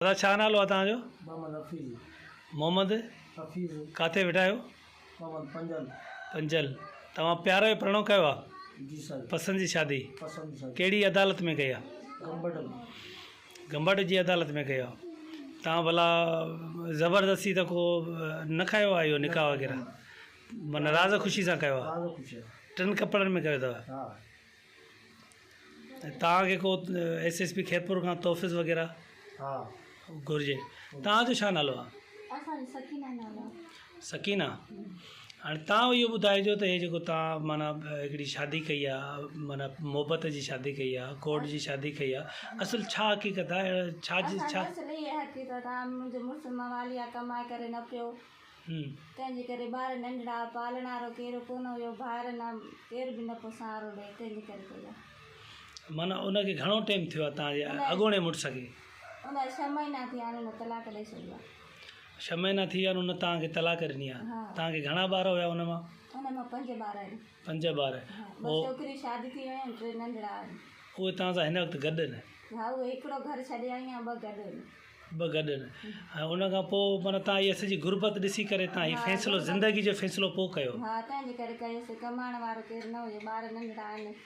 دادا ڇا نالو آ توهان جو؟ محمد حفيظ. محمد حفيظ. ڪاٿي ويٺا آهيو؟ محمد پنجل. پنجل توهان پيار جو پرڻو ڪيو آ؟ جي سائين. پسند جي شادي؟ پسند جي شادي. ڪهڙي عدالت ۾ ڪئي آ؟ گمبٽ ۾. گمبٽ جي عدالت ۾ ڪئي آ. توهان ڀلا زبردستي ته ڪو نه ڪيو آ اهو نڪاح وغيره؟ معنيٰ راز خوشي سان ڪيو آ؟ راز خوشي سان. ٽن ڪپڙن ۾ ڪيو اٿو؟ ها. توهان کي ڪو ايس ايس پي خيرپور کان تحفظ وغيره ها گهرجي. توهان جو ڇا نالو آهي؟ اسان جو سڪينه نالو آهي. سڪينه هاڻي توهان اهو ٻڌائجو ته هي جيڪو توهان معنيٰ هڪڙي شادي ڪئي آهي معنيٰ محبت جي شادي ڪئي آهي ڪورٽ جي شادي ڪئي آهي اصل ڇا حقيقت آهي ڇا جي اسان ڇا جي اصل اها حقيقت آهي منهنجو مڙس موالي آهي ڪمائي ڪري نه پيو تنهن جي ڪري ٻار ننڍڙا پالڻ وارو ڪير ڪونه هيو، ڀائر نه ڪير به نه پيو سهارو ڏئي، تنهن جي ڪري ڪئي آ. معنيٰ ان کي گهڻو ٽيم ٿيو آ توهان جي اڳوڻي مڙس کي؟ ان جا ڇهه مهينا ٿي ويا آهن ان طلاق ڏئي ڇڏي آ. ڇهه مهينا ٿي ويا آهن ان توهان کي طلاق ڏني آ. ها. توهان کي گهڻا ٻار هيا ان مان؟ ان مان پنج ٻار آهن. پنج ٻار. ها، ٻه ڇوڪريون شادي ٿي ويون آهن، ٽي ننڍڙا آهن. اهي توهان سان هن وقت گڏ آهن؟ ها، اهي هڪڙو گهر ڇڏي آئي آهيان، ٻه گڏ آهن. به گڏ آهن ۽ ان کان پوء معنيٰ تان اها سڄي غربت ڏسي ڪري تان هي فيصلو زندگي جو فيصلو پوء ڪيو. ها تنهن جي ڪري ڪيوسين ڪمائڻ وارو ڪير نه هيو ٻار ننڍڙا آهن.